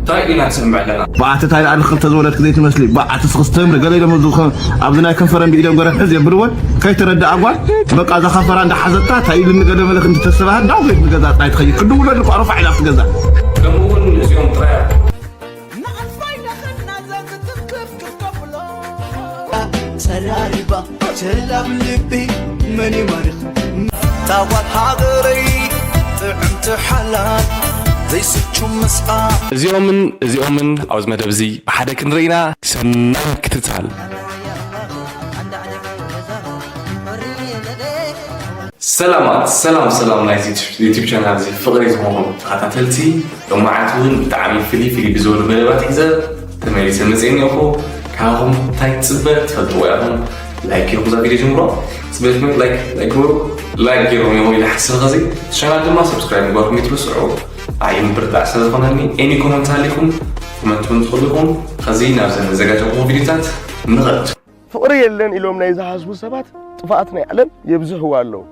እንታይ ኢና ንስምዕ ኣለና? ብኣቲ እንታይ ደኣ ንክልተ ዝወለድክ ዘይትመስሊ? ብኣቲ ስኽስተምሪ ገለ ኢሎም ኣብዚ ኸ-፣ ኣብዚ ናይ ከንፈረን ብኢዶም ገረብ ሕዝ የብልወን። ከይተረድኣ ጓል፣ በቃ እዛ ከንፈራ እንዳሓዘታ፣ እንታይ ኢሉኒ ገለ መለ ክንዲ ተስባሃት፣ ዳው ቤት ንገዛ ጥራይ ትኸይድ። ክድውለሉ እኳ ረፋዕ ኢላ ኣብቲ ገዛ። ከምኡ እውን እዚኦም ጥራይ ጸራሪባ ቸላብ ልቢ መን ይማርኽ ታዋት ሃገረይ ጥዕምቲ ሓላል ዘይስቹ ምስኣ እዚኦምን እዚኦምን ኣብዚ መደብ እዚ ብሓደ ክንርኢ ኢና። ሰናይ ምክትታል። ሰላማት ሰላም ሰላም ናይዚ ዩቲብ ቻናል እዚ ፍቕሪ ዝኾንኩም ተኸታተልቲ፣ ሎማዓት እውን ብጣዕሚ ፍልይ ፍልይ ብዝበሉ መደባት ሒዘ ተመሊሰ መፅእ እኒኦኹ። ካብኹም እንታይ ትፅበ ትፈልጥዎ ኢኹም። ላይክ ጌርኩም እዛ ቪድዮ ጀምሮ። ፅበት ላይክ ላይክ ግበሩ። ላይክ ጌሮም እዮም ኢለ ሓስብ ኸዚ ቻናል ድማ ሰብስክራይብ ምግባርኩም ይትርስዑ። ኣይምብርታዕ ስለ ዝኾነኒ ኤኒ ኮመንት ሃሊኩም ኮመንት እውን ትኽእሉ ኢኹም። ኸዚ ናብዘን ዘዘጋጀኹም ቪድዮታት ንኸድ። ፍቕሪ የለን ኢሎም ናይ ዝሓስቡ ሰባት ጥፍኣት ናይ ዓለም የብዝሕዋ ኣለዉ።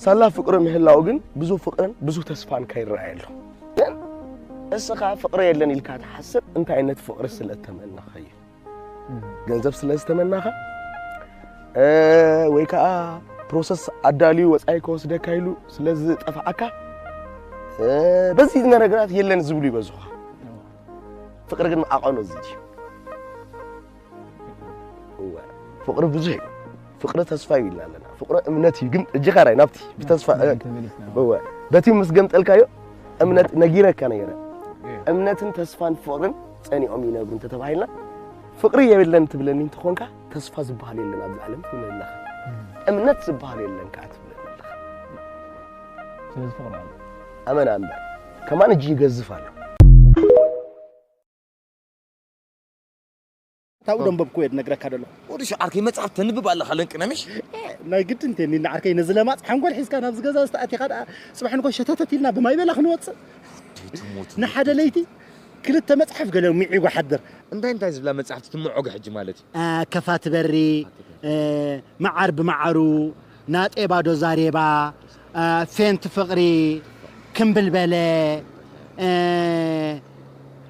ሳላ ፍቕሪ ምህላው ግን ብዙህ ፍቕርን ብዙህ ተስፋን ከይረኣየ ኣሎ። ግን እስኻ ፍቕሪ የለን ኢልካ ትሓስብ እንታይ ዓይነት ፍቕሪ ስለ እተመናኻ እዩ? ገንዘብ ስለ ዝተመናኻ ወይ ከዓ ፕሮሰስ ኣዳልዩ ወፃኢ ከወስደካ ኢሉ ስለ ዝጠፍዓካ በዚ ነገራት የለን ዝብሉ ይበዝኹኻ። ፍቕሪ ግን ዓቐኑ እዚ እዩ። እወ፣ ፍቕሪ ብዙሕ እዩ። ፍቕሪ ተስፋ እዩ ኢልና ኣለና። ፍቕሪ እምነት እዩ ግን እጅኻ ራይ ናብቲ ብተስፋ እወ፣ በቲ ምስ ገምጠልካዮ እምነት ነጊረካ ነይረ። እምነትን ተስፋን ፍቕርን ጸኒዖም ይነብሩ እንተተባሂልና ፍቕሪ የብለን ትብለኒ እንተኾንካ ተስፋ ዝበሃል የለን ኣብዚ ዓለም ትብለኒ ኣለኻ። እምነት ዝበሃል የለን ከዓ ትብለኒ ኣለኻ። ስለዚ ፍቕሪ ኣሎ። ኣመና እምበር ከማን እጅ ይገዝፍ ኣሎ። ታው ደንበብኩ እየ ዝነግረካ ደለኹ። ወዲ ሸዓርከይ መጽሓፍ ተንብብ ኣለኻ ለንቅነምሽ? ናይ ግድን ቴኒና ዓርከይ ነዚ ለማጽ ሓንጎል ሒዝካ ናብዚ ገዛ ዝተኣቲኻ ደኣ ጽባሕ ንኮ ሸተተት ኢልና ብማይ በላ ክንወጽእ ንሓደ ለይቲ ክልተ መጽሓፍ ገለ ሚዒጎ ሓድር። እንታይ እንታይ ዝብላ መጽሓፍቲ ትምዖገ ሕጂ ማለት እዩ? ከፋ ትበሪ፣ መዓር ብመዓሩ፣ ናጤ ባዶ ዛሬባ፣ ፌንት ፍቕሪ፣ ክምብል በለ፣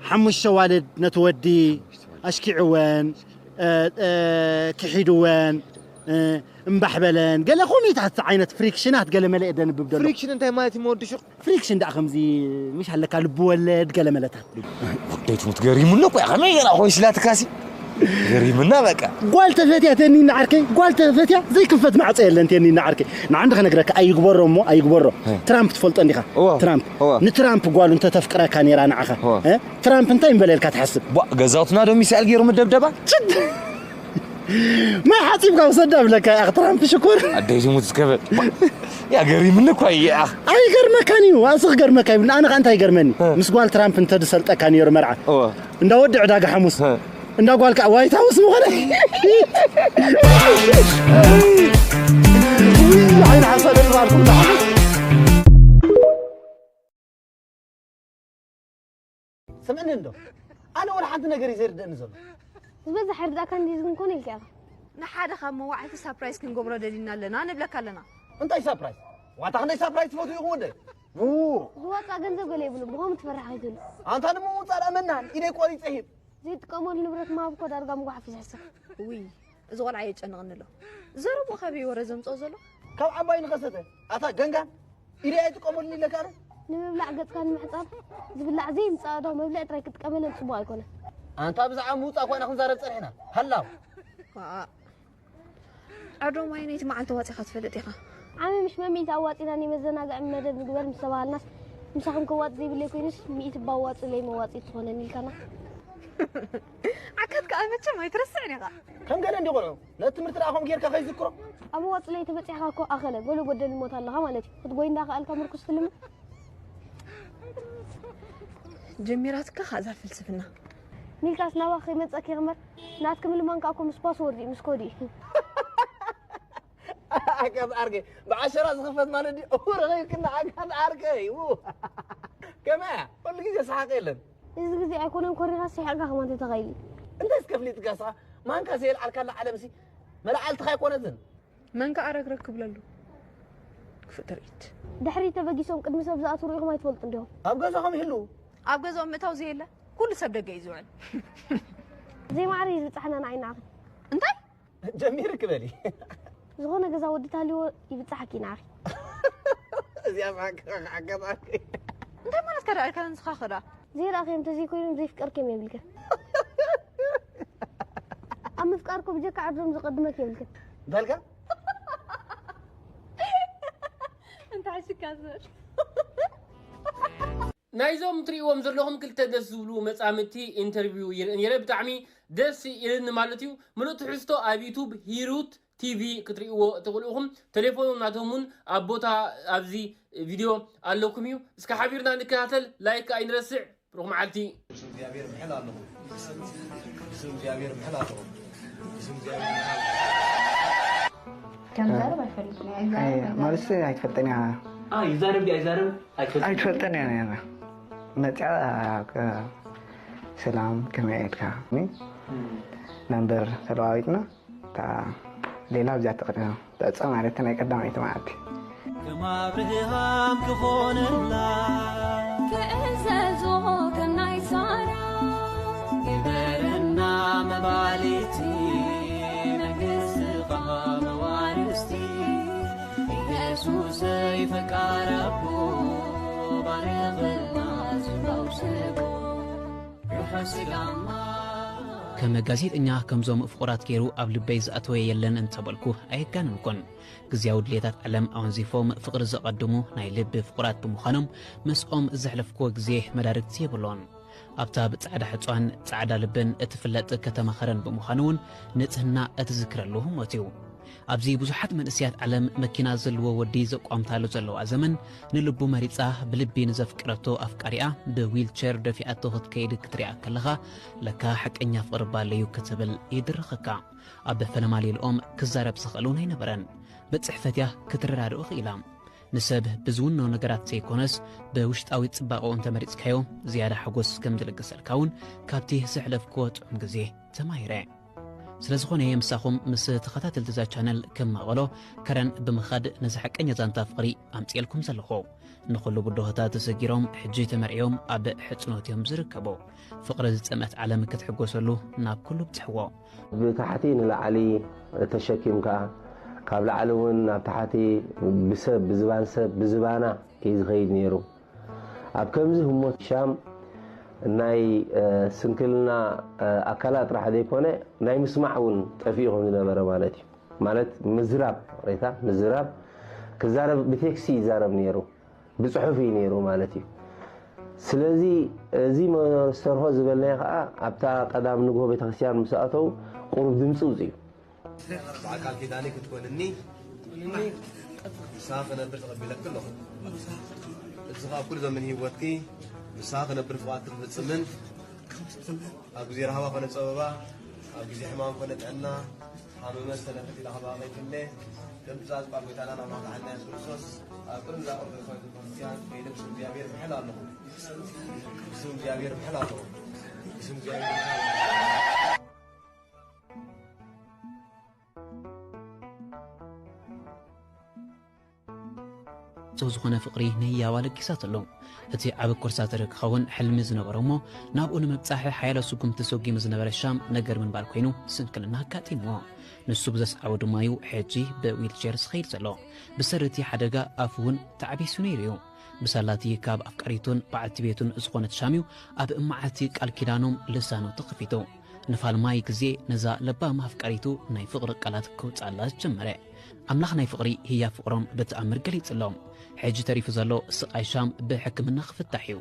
ሓሙሽተ ዋልድ ነቲ ወዲ ኣሽኪዕወን፣ ክሒድወን፣ እምባሕ በለን፣ ገለ ኮሜታት ዓይነት ፍሪክሽናት ገለ መለ እየ ደንብብ ደሎ። ፍሪክሽን እንታይ ማለት እዩ መወዲ ሹቕ? ፍሪክሽን ደኣ ከምዚ ምሽ ኣለካ ልቢ ወለድ ገለ መለታት። ወደይ ትሙት ገሪሙኒ እኮ ከመይ ገና ኮይን ሽላትካሲ ገሪምና በቃ። ጓል ተፈትያ ቴኒና ዓርከይ ጓል ተፈትያ ዘይክፈት ማዕጾ የለን ቴኒና ዓርከይ። ንዓንዲ ከነግረካ ኣይግበሮ እሞ ኣይግበሮ። ትራምፕ ትፈልጦ እንዲኻ? ትራምፕ ንትራምፕ ጓሉ እንተተፍቅረካ ነይራ ንዓኻ ትራምፕ እንታይ ምበለልካ ትሓስብ? ገዛውትና ዶ ሚሳኤል ገይሩ ምደብደባ? ማይ ሓፂብካ ውሰዳ ብለካ ያኽ ትራምፕ ሽኩር ኣደይ ዝሙት ዝከበድ ያ ገሪምኒ እኳ እየ ኣኽ ኣይገርመካን እዩ ኣንስ ክገርመካ ይብል ኣነ ከዓ እንታይ ይገርመኒ ምስ ጓል ትራምፕ እንተዝሰልጠካ ነይሩ መርዓ እንዳ ወዲ ዕዳጋ ሓሙስ እንዳ ጓል ከዓ ዋይት ሃውስ ምኾነ ዓይን ሓሳደ ዝባልኩም ስምዕኒ እንዶ ኣነ ወላ ሓንቲ ነገር እዩ ዘይርደእኒ ዘሎ ዝበዝሕ ኣይርዳእካ እንዲ ዝግን ኮነ ኢልካ ኢኻ ንሓደ ካብ መዋዕልቲ ሳፕራይዝ ክንገብሮ ደሊና ኣለና ንብለካ ኣለና እንታይ ሳፕራይዝ ዋታ ክንደይ ሳፕራይዝ ትፈትው ኢኹም ወደይ ዝወፃ ገንዘብ ገለ የብሉ ብኸምኡ ትፈርሕ ከይትህሉ ኣንታ ንምውፃእ ደኣ መናን ኢደይ ቆሪፀ ሂብ ዘይትጥቀመሉ ንብረት ምሃብ እኮ ዳርጋ ምጉሓፍ እዩ ዝሕሰብ ውይ እዚ ቆልዓ የጨንቕኒ ኣሎ ዘረብኡ ካበይ ወረ ዘምፅኦ ዘሎ ካብ ዓባይ ንኸሰተ ኣታ ገንጋን ኢደይ ኣይጥቀመሉን ኢለካ ኣነ ንምብላዕ ገፅካ ንምሕፃብ ዝብላዕ ዘይምፃእ ዶ መብልዕ ጥራይ ክትጥቀመለን ፅቡቕ ኣይኮነን ኣንታ ብዛዕባ ምውፃእ ኮይና ክንዛረብ ፀኒሕና ሃላው ኣዶ ማይ ናይቲ መዓልቲ ዋፂኻ ትፈልጥ ኢኻ ዓሚ ምሽ መሚት ኣዋፂና ናይ መዘናግዒ መደብ ንግበር ምስ ተባሃልናስ ምሳኹም ከዋፂ ዘይብለይ ኮይኑስ ሚኢት እባ ኣዋፅለይ መዋፂት ትኾነኒ ኢልካና ዓካት ከዓ መቸም ኣይትረስዕን ኢኻ ከም ገለ እንዲ ቆልዑ ነቲ ትምህርቲ ደኣ ከምኡ ጌርካ ከይዝክሮ ኣብ መዋፅለይ ተበፂሕኻ እኮ ኣኸለ ገሉ ጎደል ይሞት ኣለኻ ማለት እዩ ክትጎይ እንዳኸኣልካ ምርኩስ ትልምን ጀሚራትካ ከኣ እዛ ፍልስፍና ሚልካስ ናባኺ ከይመጸኪ ክመር ናትኪ ምልማን ከኣ እኮ ምስ ፓስወርድ እዩ ምስ ኮድ እዩ ኣካት ዓርከይ ብዓሸራ ዝኽፈት ማለት ድዩ እው ረኺብክና ኣካት ዓርከይ እው ከመያ ኩሉ ግዜ ሰሓቕ የለን እዚ ግዜ ኣይኮነን ኮሪኻ ሲሕቕካ ከማን ተተኸይሊ እንታይ እስከ ፍሊጥካ ስኻ ማንካ ዘየልዓልካላ ዓለምሲ መለዓልትኻ ኣይኮነትን መን ከኣ ረግረግ ክብለሉ ክፉእ ትርኢት ድሕሪት ተበጊሶም ቅድሚ ሰብ ዝኣትዉ ርኢኹም ኣይትፈልጡን ዲኹም ኣብ ገዛኹም ይህልዉ ኣብ ገዛኦም ምእታው ዘየለ ኩሉ ሰብ ደገ እዩ ዝውዕል። ዘይማዕረ እዩ ዝብጻሕና ንዓይ ንዓኺ። እንታይ? ጀሚርክ በሊ። ዝኾነ ገዛ ወዲ ታልዎ ይብጻሕኪ ንዓኺ። እዚኣ ብሓቂ ዓገባክ። እንታይ ማለት ከዳ ኢልካ ንስኻ ከዳ? ዘይረኣኽዮም ተዘይኮይኖም ዘይፍቀርክዮም የብልክን። ኣብ ምፍቃርኩ ብጀካ ዓዶም ዝቐድመክ የብልክን። በልካ? እንታይ ሽካ ዝብል? ናይዞም ትርእይዎም ዘለኹም ክልተ ደስ ዝብሉ መጻምድቲ ኢንተርቪው ይርኢ ነይረ። ብጣዕሚ ደስ ኢልኒ ማለት እዩ። ምሉእ ትሕዝቶ ኣብ ዩቱብ ሂሩት ቲቪ ክትርእይዎ ትኽእሉ ኢኹም። ቴሌፎን ናቶም እውን ኣብ ቦታ ኣብዚ ቪድዮ ኣለኩም እዩ። እስከ ሓቢርና ንከታተል። ላይክ ኣይንረስዕ። ብሩኽ መዓልቲ። ብስም እግዚኣብሔር ምሕል ኣለኹ። ብስም እግዚኣብሔር ምሕል ኣለኹ። ብስም እግዚኣብሔር ምሕል ኣለኹ። ከም ዛረብ ኣይፈልጥን እየ። ኣይዛረብ፣ ኣይዛረብ። ማለት ኣይትፈልጠን እያ። ይዛረብ ድዩ ኣይዛረብ ኣይፈልጥን። ኣይትፈልጠን እያ ነይራ። መፅያ ሰላም ከመይ ኢልካ ነምበር ተለዋዊጥና። እታ ሌላ ኣብዚኣ ተቐዲና ተዕፀ ማለት ናይ ቀዳመይቲ መዓልቲ። ከም ኣብርሃም ክኾነላ ክእዘዞ ከም ናይ ሳራ ግበረና መባልቲ መንግስትኻ መዋርስቲ ኢየሱሰይ ፈቃር ኣቦ ባርኽና ዝፈውስቦ ርሑስ ጋማ ከም ጋዜጠኛ ከምዞም ፍቑራት ገይሩ ኣብ ልበይ ዝኣተወ የለን እንተበልኩ ኣየጋነንኩን። ግዝያዊ ድሌታት ዓለም ኣወንዚፎም ፍቕሪ ዘቐድሙ ናይ ልቢ ፍቑራት ብምዃኖም ምስኦም ዘሕለፍክዎ ግዜ መዳርግቲ የብሉን። ኣብታ ብጻዕዳ ሕጻን ጻዕዳ ልብን እትፍለጥ ከተማ ኸረን ብምዃኑ እውን ንጽህና እትዝክረሉ ህሞት እዩ። ኣብዚ ብዙሓት መንእሰያት ዓለም መኪና ዘለዎ ወዲ ዘቋምታሉ ዘለዋ ዘመን ንልቡ መሪጻ ብልቢ ንዘፍቅረቶ ኣፍቃሪኣ ብዊልቸር ደፊኣቶ ክትከይድ ክትሪኣ ከለኻ ለካ ሓቀኛ ፍቕሪ ባለዩ ክትብል ይድርኸካ። ኣብ ፈለማ ሌልኦም ክዛረብ ዝኽእል እውን ኣይነበረን። ብጽሕፈት እያ ክትረዳድኦ ክኢላ። ንሰብ ብዝውንኖ ነገራት ዘይኮነስ ብውሽጣዊ ጽባቐኡ እንተመሪጽካዮ ዝያዳ ሓጎስ ከም ዝልግሰልካ እውን ካብቲ ዘሕለፍክዎ ጥዑም ግዜ ተማሂረ። ስለዝኾነ እየ ምሳኹም ምስ ተኸታተልቲ እዛ ቻነል ከማቐሎ ከረን ብምኻድ ነዚ ሓቀኛ ዛንታ ፍቕሪ ኣምጽኤልኩም ዘለኹ። ንኹሉ ብድሆታት ተሰጊሮም ሕጂ ተመርዕዮም ኣብ ሕጽኖት እዮም ዝርከቡ። ፍቕሪ ዝጸምአት ዓለም ክትሕጎሰሉ ናብ ኩሉ ብጽሕዎ። ብታሕቲ ንላዕሊ ተሸኪምካ ካብ ላዕሊ እውን ናብ ታሕቲ ብሰብ ብዝባን ሰብ ብዝባና እዩ ዝኸይድ ነይሩ። ኣብ ከምዚ ህሞት ሻም ናይ ስንክልና ኣካላት ጥራሕ ዘይኮነ ናይ ምስማዕ እውን ጠፊኡ ከም ዝነበረ ማለት እዩ። ማለት ምዝራብ ሬታ ምዝራብ ክዛረብ ብቴክስቲ ይዛረብ ነይሩ። ብፅሑፍ እዩ ነይሩ ማለት እዩ። ስለዚ እዚ መስተርሆ ዝበልናዮ ከዓ ኣብታ ቀዳም ንግሆ ቤተክርስትያን ምስ ኣተው ቁሩብ ድምፂ ውፅኡ። ብኣካል ኪዳኒ ክትኮንኒ ንሳ ክነብር ተቐቢለኪ ኣለኹ። እዚ ከዓ ኩሉ ዘመን ህይወትኪ ንሳ ክነብር ፍቓድ ክትፍፅምን ኣብ ግዜ ራህዋ ኮነ ፀበባ ኣብ ግዜ ሕማም ኮነ ጥዕና ሓመመ ዝተነፈት ኢላ ክበሃ ከይትለ ከም ትእዛዝ ቃል ጎይታና ናብ ማኽዳ ሓና የሱስ ክርስቶስ ኣብ ቅድሚ ዛቆም ተስፋ ቤተ ክርስቲያን ከይደ ብስም እግዚኣብሔር ምሕል ኣለኹ። ብስም እግዚኣብሔር ምሕል ኣለኹ። ብስም እግዚኣብሔር ምሕል ኣለኹ። ጽው ዝኾነ ፍቕሪ ንህያዋ ለጊሳትሉ። እቲ ዓቢ ኮርሳተር ክኸውን ሕልሚ ዝነበሮ እሞ ናብኡ ንምብጻሕ ሓያሎ ስጉምቲ ሰጒሙ ዝነበረ ሻም ነገር ምንባር ኮይኑ ስንክልና ኣጋጢምዎ። ንሱ ብዘስዓቦ ድማ እዩ ሕጂ ብዊልቸር ዝኸይድ ዘሎ። ብሰሪ እቲ ሓደጋ ኣፉ እውን ተዓቢሱ ነይሩ እዩ። ብሳላቲ ካብ ኣፍቃሪቱን በዓልቲ ቤቱን ዝኾነት ሻም እዩ ኣብ መዓልቲ ቃል ኪዳኖም ልሳኑ ተኸፊቱ። ንፋልማይ ግዜ ነዛ ለባም ኣፍቃሪቱ ናይ ፍቕሪ ቃላት ከውጽኣላ ዝጀመረ። ኣምላኽ ናይ ፍቕሪ ህያብ ፍቕሮም ብተኣምር ገሊጹሎም። ሕጂ ተሪፉ ዘሎ ስቓይ ሻም ብሕክምና ክፍታሕ እዩ።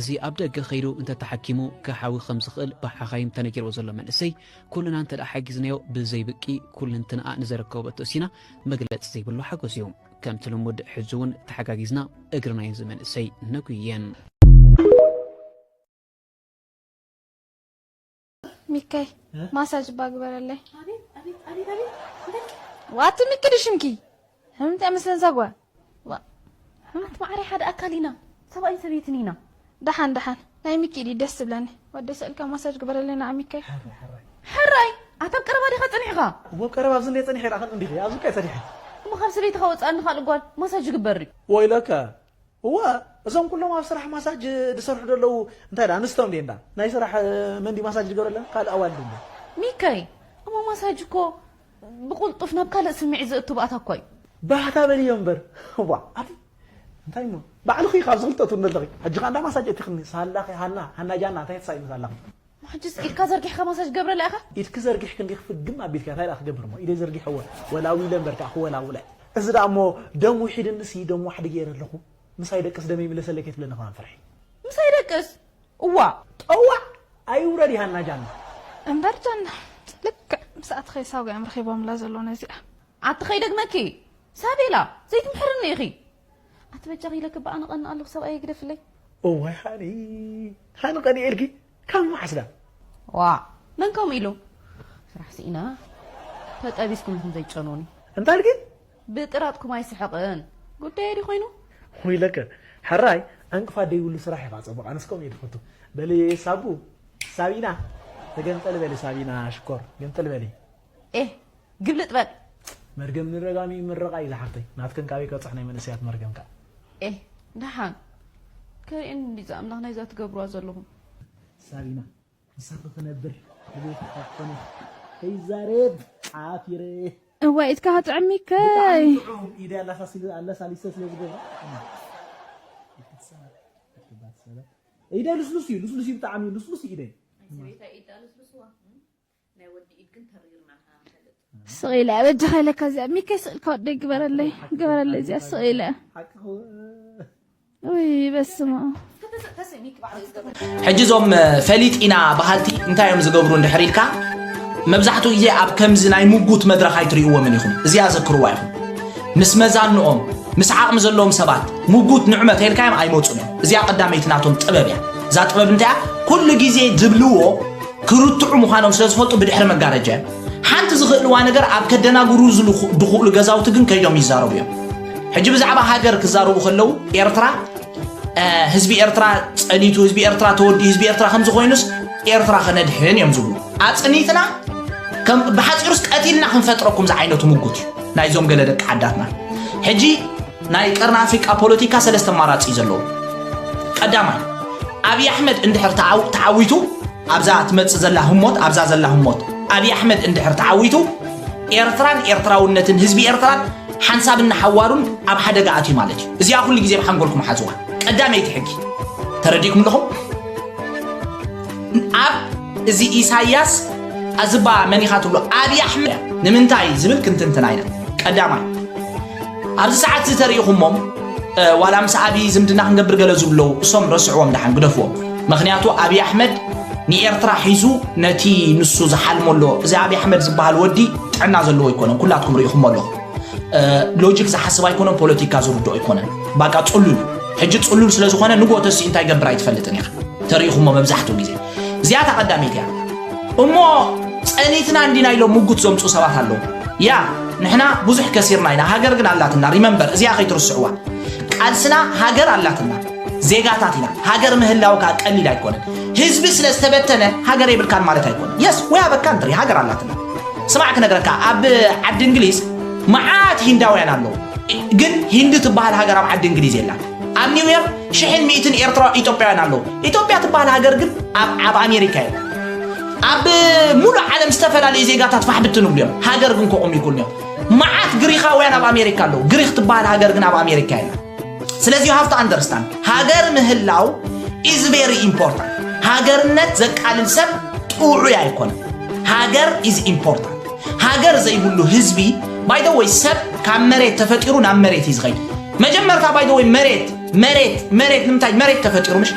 እዚ ኣብ ደገ ኸይዱ እንተተሓኪሙ ክሓዊ ከም ዝኽእል ብሓኻይም ተነጊርዎ ዘሎ መንእሰይ፣ ኩልና እንተ ደኣ ሓጊዝናዮ ብዘይ ብቂ ኩልንትንኣ ንዘረከበቶ ሲና መግለጺ ዘይብሉ ሓጎስ እዩ። ከምቲ ልሙድ ሕጂ እውን ተሓጋጊዝና እግሪ ናይዚ መንእሰይ ነጉየን። ሚካይ ማሳጅ እባ ግበረለይ። ዋቲ ሚኪ ድሽምኪ? ሕምንት እያ መስለን ዛጓ። ዋ፣ ሕምንት ማዕረ ሓደ ኣካል ኢና። ሰብኣይን ሰበይትን ኢና። ደሓን ደሓን። ናይ ሚኪ ድዩ ደስ ዝብለኒ። ወዲ ስእልካ ማሳጅ ግበረለይ ንዓ ሚካይ። ሕራይ፣ ኣታ ኣብ ቀረባ ዲኻ ጸኒሕኻ? እወ፣ ቀረባ ኣብዚ እንድየ ጸኒሐ፣ ደኣ ክንዲ እንዲኺ፣ ኣብዚ እኮ እየ ጸኒሐ። እሞ ካብ ሰበይትኻ ወጻእ ንኻልእ ጓል ማሳጅ ይግበር ድዩ? ወይለከ፣ እወ፣ እዞም ኩሎም ኣብ ስራሕ ማሳጅ ዝሰርሑ ዘለዉ እንታይ ደኣ ኣንስቶም ድየ እንዳ ናይ ስራሕ መንዲ ማሳጅ ዝገብረለን ካልእ ኣዋልድ እንዳ። ሚካይ፣ እሞ ማሳጅ እኮ ብቕልጡፍ ናብ ካልእ ስምዒት ዘእቱ ባእታ እኮ እዩ። ባህታ በልዮ እምበር። ዋ ኣቲ እንታይ እሞ ባዕልኺ ካብ ዝኽልጠቱ እንደለኺ ሕጂ ኸኣ እንዳ ማሳጅ እትኽኒ ሳላኺ ሃና ሃና ጃና እንታይ ትሳይኒ ሳላኺ። ሕጅስ ኢድካ ዘርጊሕካ ማሳጅ ገብረላ ኢኻ? ኢድኪ ዘርጊሕኪ እንዲኺ ፍግም ኣቢልኪ እንታይ ደኣ ክገብር እሞ ኢደይ ዘርጊሐወ ወላዊለ እምበር ከኣ ክወላውለ። እዚ ደኣ እሞ ደም ውሒድንሲ ደም ዋሕዲ ገይረ ኣለኹ። ምሳይ ደቅስ ደመይ ይምለሰለይ ከይትብለኒ ከማን ፍርሒ። ምሳይ ደቅስ? እዋ ጠዋዕ ኣይውረድ ይሃና ጃና። እምበር ጃና ልክዕ ምስኣቲ ከይሳጉ እዮም ረኺቦምላ ዘሎ ነዚኣ። ኣቲ ከይደግመኪ ሳቤላ ዘይትምሕርኒ ኢኺ። ኣቲ በጃኺ ኢለ ክበኣ ንቐንእ ኣለኹ ሰብኣየ ግደፍለይ። እዋይ ሃኒ ሃኒ ቀኒኤልኪ ካብ መዓስ ዳ። ዋዕ መን ከምኡ ኢሉ? ስራሕ ስኢና ተጠቢስኩም ኢኹም ዘይጨኑኒ። እንታይ ኢልኪ? ብጥራጥኩም ኣይስሕቕን ጉዳየ ድዩ ኮይኑ? ወይለከ ሕራይ ዕንቅፋት ደይብሉ ስራሕ ኢኻ ጸቡቕ ኣነስ ከምኡ እየ ዝፈቱ። በሊ ሳቡ ሳቢና ተገምጠል በሊ ሳቢና ሽኮር ገምጠል በሊ። ኤህ ግብልጥ በል። መርገም ንረጋሚ ምረቓ እዩ ዝሓፍተይ ናትክን ካበይ ከብፅሕ ናይ መንእሰያት መርገም ከ። ኤህ ደሓን ከርእየን እንዲ ዝኣምላኽ ናይዛ ትገብርዋ ዘለኹም። ሳቢና ምሳኺ ክነብር ድሌት ካብ ኮነ ከይዛረብ ሓፊረ። እዋይ ኢድካ ክጥዕም ሚከይ። ብጣዕሚ ጥዑም ኢደ ኣላሳሲሉ ኣለሳሊሰ ስለ ዝገብራ። ኢደ ልስሉስ እዩ ልስሉስ እዩ ብጣዕሚ እዩ ልስሉስ እዩ ኢደ። ናይ ሰበይታ ኢድ ደኣ ልስሉስዋ ናይ ወዲ ኢድ ግን ተሪርና ንሕና ንፈልጥ። ስቕ ኢለ በጃኻ ኢለካ እዚኣ ሚከይ ስቕ ኢልካ ወደይ ግበረለይ ግበረለይ እዚኣ ስቕ ኢለ። ሓቅኺ ውይ በስመ ሕጂ እዞም ፈሊጥ ኢና በሃልቲ እንታይ እዮም ዝገብሩ እንድሕር ኢልካ መብዛሕትኡ ግዜ ኣብ ከምዚ ናይ ምጉት መድረኽ ኣይትርእይዎምን ኢኹም። እዚኣ ዘክርዋ ኢኹም። ምስ መዛንኦም ምስ ዓቕሚ ዘለዎም ሰባት ምጉት ንዑመ ተይልካዮም ኣይመፁን እዮም። እዚኣ ቀዳመይቲ ናቶም ጥበብ እያ። እዛ ጥበብ እንታይ እያ? ኩሉ ግዜ ዝብልዎ ክርትዑ ምዃኖም ስለ ዝፈልጡ ብድሕሪ መጋረጃ እዮም። ሓንቲ ዝኽእልዋ ነገር ኣብ ከደናግሩ ዝኽእሉ ገዛውቲ ግን ከይዶም ይዛረቡ እዮም። ሕጂ ብዛዕባ ሃገር ክዛረቡ ከለዉ ኤርትራ ህዝቢ ኤርትራ ጸኒቱ፣ ህዝቢ ኤርትራ ተወዲኡ፣ ህዝቢ ኤርትራ ከምዚ ኮይኑስ ኤርትራ ከነድሕን እዮም ዝብሉ። ኣጽኒትና ከም ብሓጺሩስ ቀቲልና ክንፈጥረኩም ዝዓይነቱ ምጉት እዩ ናይዞም ገለ ደቂ ዓዳትና። ሕጂ ናይ ቀርኒ ኣፍሪቃ ፖለቲካ ሰለስተ ኣማራጺ እዩ ዘለዎ። ቀዳማይ ኣብይ ኣሕመድ እንድሕር ተዓው- ተዓዊቱ ኣብዛ ትመጽእ ዘላ ህሞት ኣብዛ ዘላ ህሞት ኣብይ ኣሕመድ እንድሕር ተዓዊቱ ኤርትራን ኤርትራውነትን ህዝቢ ኤርትራን ሓንሳብን ንሓዋሩን ኣብ ሓደጋ ኣትዩ ማለት እዩ። እዚኣ ኩሉ ግዜ ብሓንጎልኩም ሓዝዋ። ቀዳመይቲ ሕጊ ተረዲእኩም ኣለኹም? ኣብ እዚ ኢሳያስ ኣዝባ መን ኢኻ ትብሎ ኣብይ ኣሕመድ እያ። ንምንታይ ዝብል ክንትንትና ኢና። ቀዳማይ ኣብዚ ሰዓት እዚ ተሪኢኹሞም ዋላ ምስ ኣብይ ዝምድና ክንገብር ገለ ዝብሉ ኣለዉ እሶም ረስዕዎም ደሓን ግደፍዎም። ምኽንያቱ ኣብይ ኣሕመድ ንኤርትራ ሒዙ ነቲ ንሱ ዝሓልሞ ኣሎ። እዚ ኣብይ ኣሕመድ ዝበሃል ወዲ ጥዕና ዘለዎ ኣይኮነን። ኩላትኩም ርኢኹሞ ኣለኹም። ሎጂክ ዝሓስብ ኣይኮነን፣ ፖለቲካ ዝርድኦ ኣይኮነን። ባቃ ጽሉል ሕጂ ጽሉል ስለ ዝኾነ ንግሆ ተሲኡ እንታይ ገብር ኣይትፈልጥን ኢኻ። ተሪኢኹሞ መብዛሕትኡ ግዜ እዚኣታ ቀዳመይቲ እያ። እሞ ጸኒትና እንዲና ኢሎም ምጉት ዘምጹ ሰባት ኣለዉ። ያ ንሕና ብዙሕ ከሲርና ኢና፣ ሃገር ግን ኣላትና። ሪመምበር እዚኣ ከይትርስዕዋ። ቃልስና ሃገር ኣላትና፣ ዜጋታት ኢና። ሃገር ምህላው ከኣ ቀሊል ኣይኮነን። ህዝቢ ስለ ዝተበተነ ሃገር የብልካን ማለት ኣይኮነን። የስ ወይ ኣበካ እንትሪ ሃገር ኣላትና። ስማዕ ክነግረካ ኣብ ዓዲ እንግሊዝ መዓት ሂንዳውያን ኣለዉ። ግን ሂንዲ ትበሃል ሃገር ኣብ ዓዲ እንግሊዝ የላን። ኣብ ኒውዮርክ ሽሕን ሚእትን ኤርትራ ኢትዮጵያውያን ኣለዉ። ኢትዮጵያ ትበሃል ሃገር ግን ኣብ ኣብ ኣሜሪካ እያ። ኣብ ሙሉእ ዓለም ዝተፈላለዩ ዜጋታት ፋሕ ብትን ይብሉ እዮም። ሃገር ግን ከቑም ይክእሉ እዮም። መዓት ግሪኻውያን ኣብ ኣሜሪካ ኣለዉ። ግሪኽ ትበሃል ሃገር ግን ኣብ ኣሜሪካ የላ። ስለዚ you have to understand ሃገር ምህላው is very important። ሃገርነት ዘቃልል ሰብ ጥዑይ ኣይኮነን። ሃገር is important። ሃገር ዘይብሉ ህዝቢ by the way ሰብ ካብ መሬት ተፈጢሩ ናብ መሬት እዩ ዝኸይድ። መጀመርታ by the way መሬት መሬት መሬት ንምንታይ መሬት ተፈጢሩ ምሽ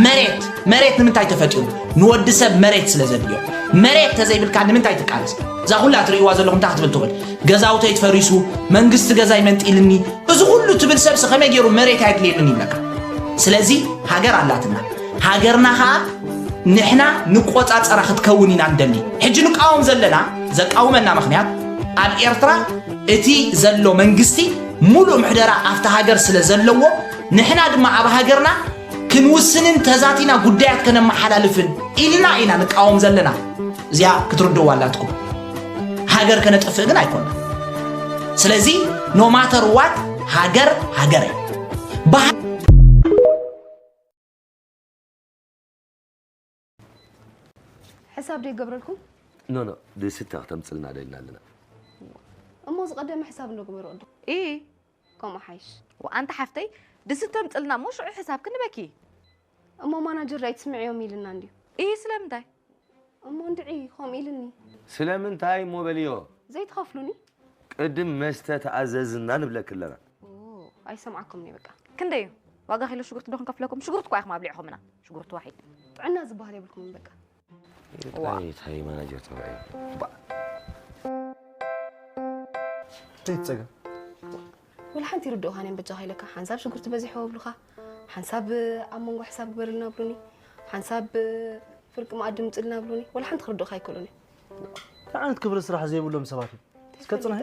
መሬት መሬት ንምንታይ ተፈጢሩ? ንወዲ ሰብ መሬት ስለ ዘድልዮ። መሬት ተዘይብልካ ንምንታይ ትቃለስ? እዛ ኩላ ትርእይዋ ዘለኹም እንታይ ክትብል ትኽእል? ገዛውተይ ትፈሪሱ መንግስቲ ገዛይ መንጢልኒ እዚ ኩሉ ትብል ሰብሲ ከመይ ገይሩ መሬት ኣየድልየንን ይብለካ? ስለዚ ሃገር ኣላትና። ሃገርና ኸኣ ንሕና ንቆጻጸራ ክትከውን ኢና ንደሊ። ሕጂ ንቃወም ዘለና ዘቃውመና ምኽንያት ኣብ ኤርትራ እቲ ዘሎ መንግስቲ ሙሉእ ምሕደራ ኣብቲ ሃገር ስለ ዘለዎ ንሕና ድማ ኣብ ሃገርና ክንውስንን ተዛቲና ጉዳያት ከነመሓላልፍን ኢልና ኢና ንቃወም ዘለና። እዚኣ ክትርድዋ ኣላትኩም። ሃገር ከነጥፍእ ግን ኣይኮና። ስለዚ no matter what ሃገር ሃገር እያ። ሕሳብ ዶ ይገብረልኩም? ኖ ኖ፣ ድስታ ክተምፅልና ደልና ኣለና። እሞ ዝቐደመ ሕሳብ እንዶ ግበሩ ቅድም። እይ ከምኡ ሓይሽ። ወኣንታ ሓፍተይ፣ ድስታ ምፅልና እሞ ሽዑ ሕሳብ ክንበኪ። እሞ ማናጀር ኣይትስምዕዮም ኢልና እንድዩ። እይ ስለምንታይ? እሞ እንድዒ ከምኡ ኢልኒ። ስለምንታይ እሞ በልዮ? ዘይትኸፍሉኒ? ቅድም መስተ ተኣዘዝና ንብለኪ ኣለና። ኦ፣ ኣይሰምዓኩምን እየ በቃ። ክንደይ እዩ? ዋጋ ኪሎ ሽጉርቲ ዶ ክንከፍለኩም? ሽጉርቲ እኳ ኢኹም ኣብሊዕኹምና። ሽጉርቲ ዋሒድ። ጥዕና ዝበሃል የብልኩምን በቃ። እንታይ እንታይ ማናጀር ተባዒ? ባ ዘይትፀገም ወላ ሓንቲ ይርድኡኻን እዮም በጃኻ ኢለካ። ሓንሳብ ሽጉርቲ በዚሕዎ ይብሉኻ፣ ሓንሳብ ኣብ መንጎ ሕሳብ ግበርልና ብሉኒ፣ ሓንሳብ ፍርቂ መኣዲ ምፅልና ብሉኒ። ወላ ሓንቲ ክርድኡኻ ኣይክእሉን እዮም። እንታይ ዓይነት ክብሪ ስራሕ ዘይብሎም ሰባት እዮም? እስከ ፅናሒ።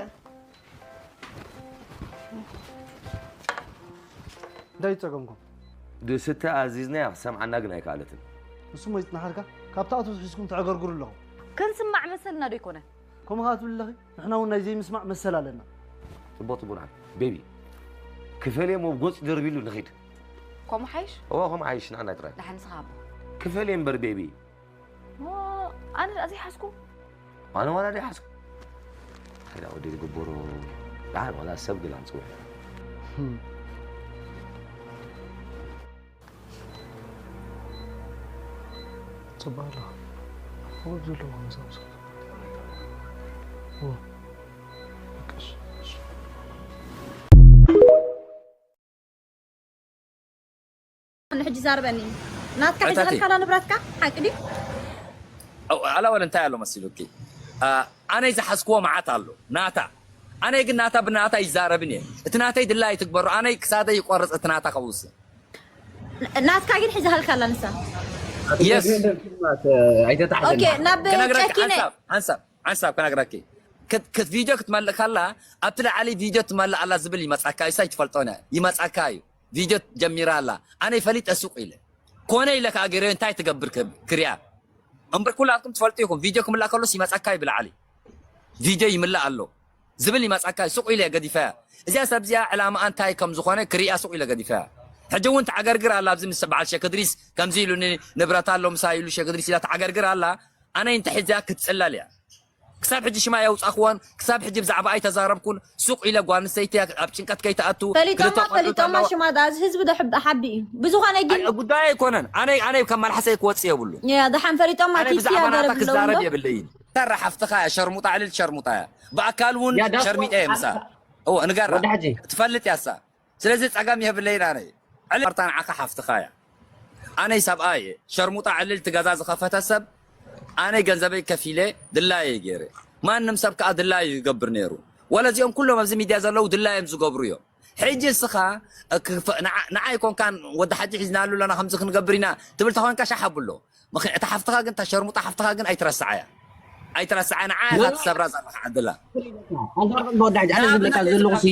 እንታይ ይፀገምኩም? ድስተ ኣዚዝናያ ክሰምዓና ግን ኣይከኣለትን። ንሱ ሞ ይፅናሓልካ። ካብቲ ኣቶ ሒዝኩም ተዕገርግሩ ኣለኹም። ክንስማዕ መሰልና ዶ ኣይኮነ? ከምኡ ከዓ ትብል ኣለኺ? ንሕና እውን ናይ ዘይምስማዕ መሰል ኣለና። ፅቡቅ ፅቡቅ ንዓል ቤቢ ክፈል እሞ ገፁ ደርቢሉ ንኺድ። ከምኡ ሓይሽ? እዋ ከም ሓይሽ ንዓና ጥራይ ደሓን ንስኻ ኣቦ። ክፈል እምበር ቤቢ። ሞ ኣነ ደኣ ዘይሓዝኩ። ኣነ ዋላ ደይ ሓዝኩ። ሓይላ ወዲ ዝግበሮ ደሓን ዋላ ሰብ ግላ ንፅውዕ። ፅቡቅ ኣለኻ። ክቡር ዘለዎ ምሳምሳ ንሕጂ ዛርበኒ ናትካ ሒዛ ኣታቲ። ከልካላ ንብረትካ ሓቂ ድዩ? ኣላ ወለ እንታይ ኣሎ መሲሉኪ? ኣነ ዝሓዝክዎ መዓት ኣሎ ናታ። ኣነ ግን ናታ ብናታ ይዛረብን እየ። እቲ ናተይ ድላ ኣይትግበሩ። ኣነይ ክሳደይ ይቆርፅ እቲ ናታ ከውስን። ናትካ ግን ሒዛ ከልካላ ንሳ። የስ ኦኬ ናብ ክነግረኪ ጨኪነ ሓንሳብ ሓንሳብ ሓንሳብ ክነግረኪ። ክት- ክት- ቪድዮ ክትመልእ ከላ ኣብቲ ላዕሊ ቪድዮ ትመልእ ኣላ ዝብል ይመፃካ እዩ። ሳይ ትፈልጦ ነ ይመፃካ እዩ። ቪድዮ ጀሚራ ኣላ። ኣነ ፈሊጠ ሱቅ ኢለ ኮነ ኢለ ከዓ ገይረ እንታይ ትገብር ክብ- ክሪኣ እምበር ኩላትኩም ትፈልጡ ኢኹም። ቪድዮ ክምላእ ከሎስ ይመፃካ እዩ ብላዕሊ ቪድዮ ይምላእ ኣሎ ዝብል ይመፃካ እዩ። ሱቅ ኢለ ገዲፈያ። እዚኣ ሰብ እዚኣ ዕላማኣ እንታይ ከም ዝኾነ ክሪኣ ሱቅ ኢለ ገዲፈያ። ሕጂ እውን ተዓገርግር ኣላ ኣብዚ ምስ በዓል ሸክድሪስ ከምዚ ኢሉኒ ንብረት ኣሎ ምሳ ኢሉ ሸክድሪስ ኢላ ተዓገርግር ኣላ። ኣነ እንተ ሒዝያ ክትፅለል እያ። ክሳብ ሕጂ ሽማ የውፃእክዎን ክሳብ ሕጂ ብዛዕባ ኣይተዛረብኩን። ሱቅ ኢለ ጓል ኣንስተይቲ ኣብ ጭንቀት ከይትኣቱ ክልተ ፈሊጦማ ቆልዑት ፈሊጦማ ኣለዋ። ሽማ ዳ እዚ ህዝቢ ዶ ሕቢ ሓቢ እዩ ብዝኾነ ግን ኣይ፣ ጉዳይ ኣይኮነን። ኣነ ኣነ ከም መልሓሰይ ክወፅእ የብሉ። ያ ደሓን ፈሊጦማ ኣነ ቲቲ ብዛዕባ ናታ ያገረብ ክዛረብ ኣለዎም የብለይን። ተራ ሓፍትኻ እያ ሸርሙጣ ዕልል ሸርሙጣ እያ። ብኣካል እውን ያ ዳስ- ሸርሚጠ እየ ምሳ እዎ ንገራ ወዲ ሓጂ። ትፈልጥ ያሳ። ስለዚ ፀገም የብለይን። ኣነ ዕልል ማርታ ንዓኻ ሓፍትኻ እያ። ኣነይ ሰብኣይ እየ። ሸርሙጣ ዕልል ትገዛ ዝኸፈተ ሰብ ኣነ ገንዘበይ ከፊለ ድላየ ገይረ። ማንም ሰብ ከዓ ድላዩ ይገብር ነይሩ። ወለ እዚኦም ኩሎም ኣብዚ ሚድያ ዘለዉ ድላዮም ዝገብሩ እዮም። ሕጂ እስኻ ክፈ- ንዓ- ንዓይ ኮንካን ወዲ ሓጂ ሒዝናሉ ኣለና ከምዚ ክንገብር ኢና ትብል ተኾንካ ሻሕ ኣብሎ። ምኽ- እታ ሓፍትኻ ግን እታ ሸርሙጣ ሓፍትኻ ግን ኣይትረስዓያ። ኣይትረስዓ ንዓ ኢኻ ትሰብራ ዘለኻ ዓድላ። ኣንታ ወዲ ሓጂ ኣነ ዝብለካ ዘለኹ ሲ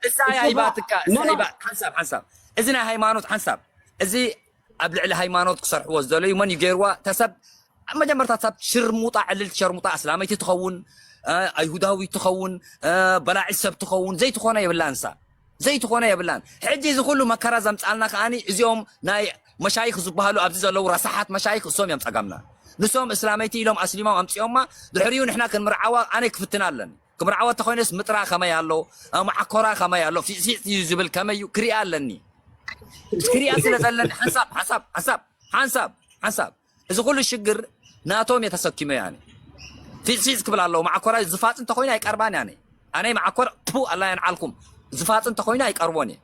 እሳ ኣይባትካ እሳ ኣይባ ሓንሳብ ሓንሳብ እዚ ናይ ሃይማኖት ሓንሳብ እዚ ኣብ ልዕሊ ሃይማኖት ክሰርሕዎ ዝደለዩ መን እዩ ገይርዋ ተሰብ ኣብ መጀመርታ ሰብ ሽርሙጣ ዕልልቲ ሸርሙጣ ኣስላመይቲ ትኸውን እ፣ ኣይሁዳዊ ትኸውን እ፣ በላዒ ሰብ ትኸውን ዘይትኾነ የብላን እሳ ዘይትኾነ የብላን። ሕጂ እዚ ኩሉ መከራ ዘምፃልና ከዓኒ እዚኦም ናይ መሻይኽ ዝበሃሉ ኣብዚ ዘለዉ ረሳሓት መሻይኽ እሶም እዮም ፀገምና። ንሶም እስላመይቲ ኢሎም ኣስሊሞም ኣምፅኦማ ድሕሪኡ ንሕና ክንምርዓዋ ኣነ ክፍትና ኣለኒ። ክምርዓዋ ተኾይነስ ምጥራ ከመይ ኣሎ እ፣ መዓኮራ ከመይ ኣሎ ፊፅፊፅ እዩ ዝብል ከመይ እዩ ክሪኣ ኣለኒ። ክሪኣ ስለ ዘለኒ ሓንሳብ ሓንሳብ ሓንሳብ ሓንሳብ ሓንሳብ እዚ ኩሉ ሽግር ናቶም እየ ተሰኪመ ያኔ ፊፅፊፅ ክብል ኣለዎ። መዓኮራ ዝፋፅ እንተኮይኑ ኣይቀርባን ያኔ ኣነይ መዓኮር ቱ ኣላ የንዓልኩም ዝፋፅ እንተኮይኑ ኣይቀርቦን እየ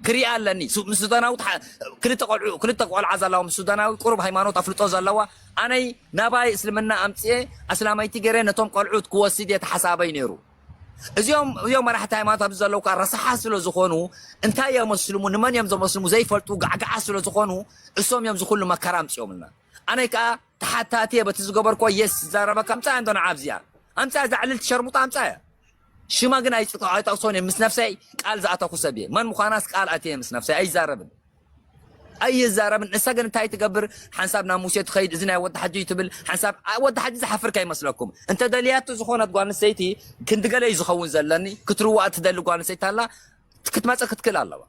ክሪኣ ኣለኒ። ሱ- ምስ ሱዳናዊ ተሓ- ክልተ ቆልዑ ክልተ ቆልዓ ዘለዋ ምስ ሱዳናዊ ቁሩብ ሃይማኖት ኣፍልጦ ዘለዋ ኣነይ ናባይ እስልምና ኣምፅኤ ኣስላማይቲ ገይረ ነቶም ቆልዑት ክወስድ እየ ተሓሳበይ ነይሩ። እዚኦም እዚኦም መራሕቲ ሃይማኖት ኣብዚ ዘለዉ ከዓ ረሳሓት ስለ ዝኾኑ እንታይ እዮም መስልሙ ንመን እዮም ዘመስልሙ ዘይፈልጡ ጋዕጋዓ ስለ ዝኾኑ እሶም እዮም ዝኩሉ መከራ ኣምፅኦምልና። ኣነ ከዓ ተሓታቲ እየ በቲ ዝገበርኮ የስ ዝዛረበካ ኣምፃያ እንዶ ንዓ ኣብዚኣ ኣምፃያ እዛ ዕልልቲ ሸርሙጣ ኣምፃያ ሽማ ግን ኣይጠቅሶን እየ ምስ ነፍሰይ ቃል ዝኣተኩ ሰብ እየ መን ምዃናስ ቃል ኣትየ ምስ ነፍሰይ ኣይዛረብን ኣይዛረብን ንሳ ግን እንታይ ትገብር ሓንሳብ ናብ ሙሴ ትኸይድ እዚ ናይ ወዲ ሓጂ እዩ ትብል ሓንሳብ ኣ- ወዲ ሓጂ ዝሓፍር ከይመስለኩም እንተ ደልያቱ ዝኾነት ጓል ኣንስተይቲ ክንዲ ገለ እዩ ዝኸውን ዘለኒ ክትርዋእ ትደሊ ጓል ኣንስተይቲ ኣላ ክትመፀ ክትክእል ኣለዋ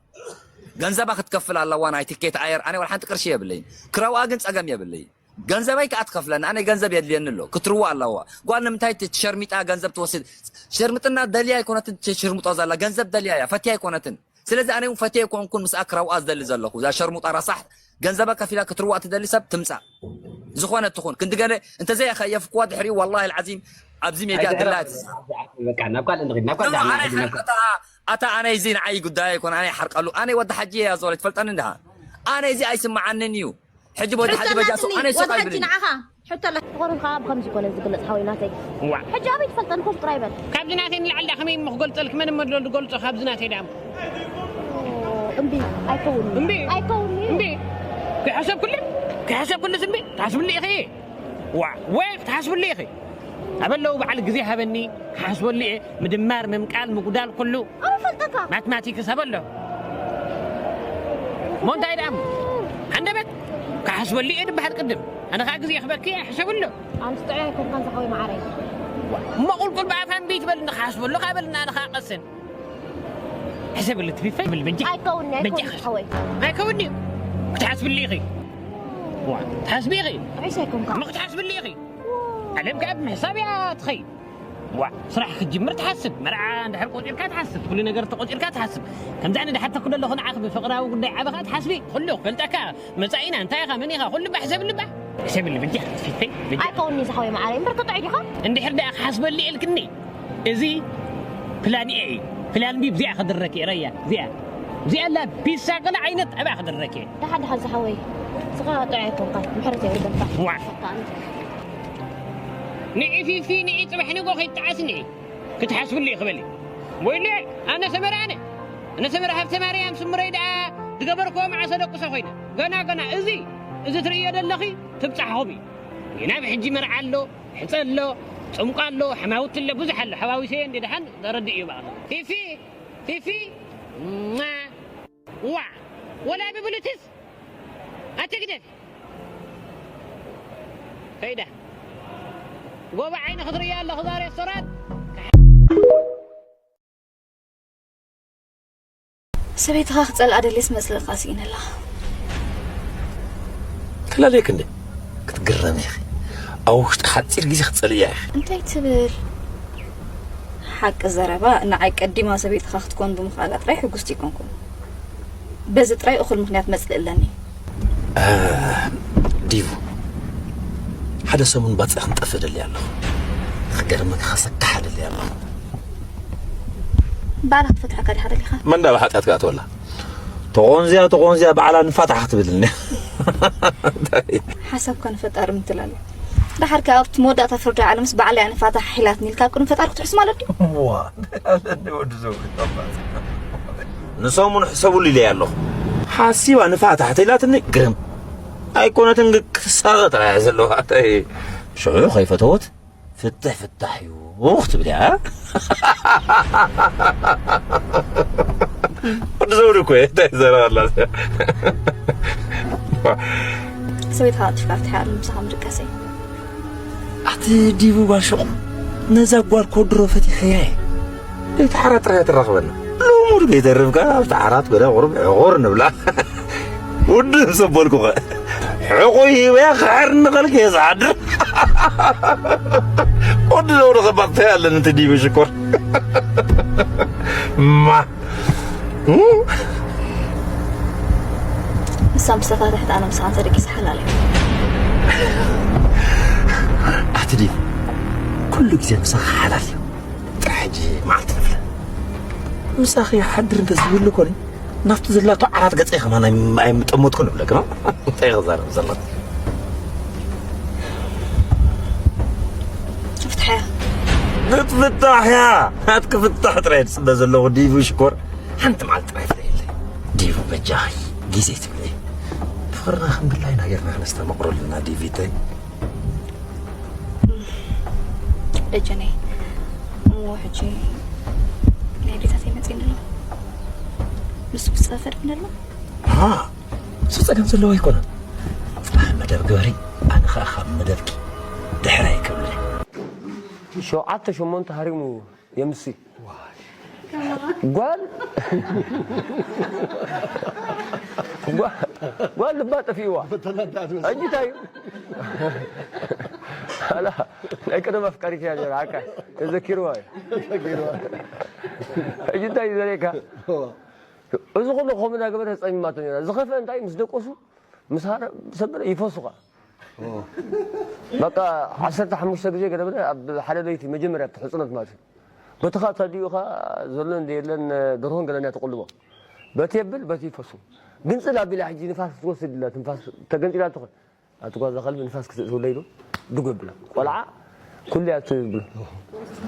ገንዘባ ክትከፍል ኣለዋ ናይ ትኬት ኣየር ኣነ ወላ ሓንቲ ቅርሺ የብለይን ክረውኣ ግን ፀገም የብለይን ገንዘበይ ከኣ ትኸፍለኒ፣ ኣነ ገንዘብ የድልየኒ ኣሎ። ክትርዋ ኣለዋ። ጓል ንምንታይ ትሸርሚጣ ገንዘብ ትወስድ? ሸርምጥና ደልያ ኣይኮነትን ትሽርምጦ ዘላ፣ ገንዘብ ደልያ እያ፣ ፈትያ ኣይኮነትን። ስለዚ ኣነ እውን ፈትየ ኣይኮንኩን ምስኣ ክረውኣ ዝደሊ ዘለኹ። እዛ ሸርሙጣ ረሳሕ ገንዘባ ከፊላ ክትርዋ ትደሊ ሰብ ትምጻእ። ዝኾነ ትኹን። ክንዲ ገለ እንተዘይ ከየፍክዋ ድሕሪኡ ወላሂ ኣልዓዚም ኣብዚ ሜድያ ድላ ትስ- በቃ ናብ ካልእ ንኺድ ናብ ካልእ ኣነ ንኺድ ናብ ሓርቀታ ኣታ ኣነ እዚ ንዓይ ጉዳይ ኣይኮን ኣነ ሓርቀሉ ኣነ ወዲ ሓጂ እያ ዞለ ትፈልጠኒ እንዳ ኣነ እዚ ኣይስማዓንን እዩ ሕጂ ወዲ ሓጂ በጃ ሱቕ ኣነ ሱቕ ኣይብልን ንዓኻ ሕቶ ኣላ ትኾርን ከዓ ብከምዚ ኮነ ዝግለጽ ሓወይ ናተይ ዋዕ ሕጂ ኣበይ ትፈልጠኒ ኮስ ጥራይ በል ካብዚ ናተይ ንላዕሊ ዳ ከመይ እሞ ክገልጸልክ መን እሞ ድሎ ዝገልጾ ካብዚ ናተይ ዳም እምቢ ኣይከውን እምቢ ኣይከውን እዩ እምቢ ከይሓሰብኩሉ ከይሓሰብኩሉስ እምቢ ትሓስብሉ ኢኺ ዋዕ ወይ ክትሓስብሉ ኢኺ ኣበለው በዓል ግዜ ሃበኒ ክሓስበሉ እየ ምድማር ምምቃል ምጉዳል ኩሉ ኣበይ ፈልጠካ ማትማቲክስ ኣበሎ ሞንታይ ዳም ሓንደበት ክሓስበሉ እየ ድበሃል ቅድም ኣነ ከዓ ግዜ ክበኪ እየ ሕሰብሎ ኣንስ ጥዑይ ኣይኮንካን ዝሓወይ ማዓረይ እሞ ቁልቁል ብኣፋ እምቢ ትበልኒ ክሓስበሉ ካበልና ኣነ ከዓ ቀስን ሕሰብሉ ትሪፈ ብል በጃ ኣይከውኒ በጃ ኣይከውኒ ሓወይ ኣይከውኒ ክትሓስብሉ ኢኺ ዋ ትሓስቢ ኢኺ ጥዑይስ ኣይኮንካ እሞ ክትሓስብሉ ኢኺ ዓለም ከዓ ብምሕሳብ እያ ትኸይድ ዋ ስራሕ ክትጅምር ትሓስብ መርዓ እንድሕር ቆፂርካ ትሓስብ ኩሉ ነገር ተቆፂርካ ትሓስብ ከምዚ ኣነ ድሓተኩ ዘለኹ ንዓኽ ብፍቕራዊ ጉዳይ ዓበኻ ትሓስቢ ኩሉ ክፈልጠካ መፃኢና እንታይ ኢኻ መን ኢኻ ኩሉ ባሕ ዘብል ልባ ሕሰብሉ በጃ ክትፊተይ በጃ ኣይከውኒ ዝሓወይ ማዓረይ እምበር ከጥዑይ ዲኻ እንድሕር ደኣ ክሓስበሉ ኢልክኒ እዚ ፕላን ኤ እዩ ፕላን ቢ ብዚኣ ክድረክ እየ ረያ እዚኣ እዚኣ ኣላ ፒሳ ገለ ዓይነት ኣብኣ ክድረክ እየ ደሓን ደሓን ዝሓወይ ስኻ ጥዑይ ኣይኮንካ ምሕረት የብርደልካ ዋ ንዒ ፊፊ ንዒ ፅባሕ ንጎ ከይትዓስ ንዒ ክትሓስብሉ ይኽበል እዩ ወይለ ኣነ ሰመረ ኣነ ኣነ ሰመረ ሃብተ ማርያም ስምረይ ደኣ ዝገበርክዎ መዓሰ ደቁሰ ኮይነ ገና ገና እዚ እዚ ትርእዮ ዘለኺ ትብፃሕኹም እዩ ናብ ሕጂ መርዓ ኣሎ ሕፀ ኣሎ ፅምቋ ኣሎ ሓማውቲ ኣሎ ብዙሕ ኣሎ ሓዋዊሰዮ እንደ ደሓን ተረድእ እዩ በኣኻ ፊፊ ፊፊ ማ ዋ ወላ ብብሉትስ ኣትግደፍ ከይዳ ጎባ ዓይኒ ክትርእያ ኣለኹ እዛ ሬስቶራንት ሰበይትኻ ክጸልኣ ደልየስ መጽለልካ ስኢነላ። ተላለየክ እንደ ክትግረም ኢኺ ኣብ ውሽጢ ሓፂር ግዜ ክትፀልእያ ኢኺ እንታይ ትብል? ሓቂ ዘረባ ንዓይ ቀዲማ ሰበይትኻ ክትኮን ብምኽኣላ ጥራይ ሕጉስቲ ኣይኮንኩን። በዚ ጥራይ እኹል ምኽንያት መጽልኢ ኣለኒ። ዲቡ ሓደ ሰሙን ባፅዕ ክንጠፍእ ደልየ ኣለኹ ክገርመካ ከሰካሓ ደልየ ኣለኹ ባዕላ ክትፈትሐካ ዲኻ ደሊኻ? መን ዳ ብሓጢኣት ክኣትወላ ተቖንዝያ ተቖንዝያ ባዕላ ንፋታሕ ክትብልኒ ሓሳብካ ንፈጣሪ ምትላል እዩ። ደሓር ከኣ ኣብቲ መወዳእታ ፍርዲ ዓለምስ ባዕላ እያ ንፋታሕ ሒላትኒ ኢልካ ኣብ ቅድሚ ፈጣሪ ክትሕሱ ማለት ድዩ? ዋ ኣለኒ ወዲ ዘውሪ ንሰሙን ሕሰቡሉ ኢለያ ኣለኹ ሓሲባ ንፋታሕ ተኢላትኒ ግርም ኣይኮነትን ክሳቐ ጥራያ ዘለዋ ሽዑ ከይፈተወት ፍትሕ ፍታሕ እዩ ክትብል እያ ወዲ ዘውሪ እኮ እንታይ ዘረባ ኣላ ሰበይትኻ ኣጥፊካ ፍትሕ ኣሎ ምሳኻ ምድቃሰይ ኣቲ ዲቡ ባሸቑ ነዛ ጓል ኮድሮ ፈቲኸያ እየ እቲ ሓራት ጥራይ ትራኽበና ልሙድ ከይተርፍካ ኣብቲ ሓራት ገለ ቁሩብ ዕቑር ንብላ ውድብ ዘበልኩኸ ሕቑይ ሂበያ ክሕር ንኸልክ እየ ዝሓድር ወዲ ዘውሪ ኸባጥታይ ኣለኒ እቲ ዲቡ ሽኮር ማ ንሳ ምስ ተፋተሐት ኣነ ምሳኻ እንተደቂሰ ሓላል እዩ ኣቲ ዲቡ ኩሉ ግዜ ምሳኻ ሓላል እዩ ጥራሕ ሕጂ መዓልቲ ንፍለ ምሳኺ ሓድር እንተዝህሉ ኮነ ናብቲ ዘላቶ ዓራት ገፀይ ከማን ኣይምጠመትኩን እብለክ ነው እንታይ ክዛረብ ዘሎ ፍትሐያ ክትፍታሕ እያ ናትክ ፍታሕ ጥራይ ትፅበ ዘለኹ ዲቡ ሽኮር ሓንቲ መዓልቲ ጥራይ ፍለየለይ ዲቡ በጃኺ ግዜ ትብለይ ፍቕርና ከም ድላይና ጌርና ክነስተመቕረሉና ዲቪተይ ደጀነይ እሞ ሕጂ ናይ ኣዴታተይ መፂእኒ ኣሎ ንሱ ክፀፈ ድብኒ ኣሎ እሱ ፀገም ዘለዎ ኣይኮነን ፅባሕ መደብ ግበሪ ኣነ ከዓ ካብ መደብኪ ድሕር ኣይከብለ ሸውዓተ ሸሞንተ ሃሪሙ የምሲ ጓል ጓል ልባ ጠፊእዋ። ሕጂ እንታይ እዩ? ኣላ ናይ ቀደም ኣፍቃሪት እያ ነራ፣ ዓካ ተዘኪርዋ እዩ። ሕጂ እንታይ እዩ ዘርእየካ? እዚ ኩሉ ከምኡ እናገበረ ጸሚማቶ ነራ። ዝኸፍአ እንታይ ምስ ደቆሱ፣ ምስ ሃረ፣ ምስ ኣበለ ይፈሱ ኸኣ። በቃ ዓሰርተ ሓሙሽተ ግዜ ገለ በለ ኣብ ሓደ ለይቲ መጀመርያ እቲ ሕጽኖት ማለት እዩ። በቲ ኸኣ ተዲኡ ኸኣ ዘሎ እንደ የለን ደርሆን ገለን እያ ትቕልቦ። በቲ የብል፣ በቲ ይፈሱ። ግንጽል ኣቢላ ሕጂ ንፋስ ክትወስድ ኢላ ትንፋስ ተገንጢላ ትኾን። ኣቲ ጓዛ ከልቢ ንፋስ ክትእትውለይ ኢሉ ድጉ የብላ። ቆልዓ ኩሉ እያ ትብሎ።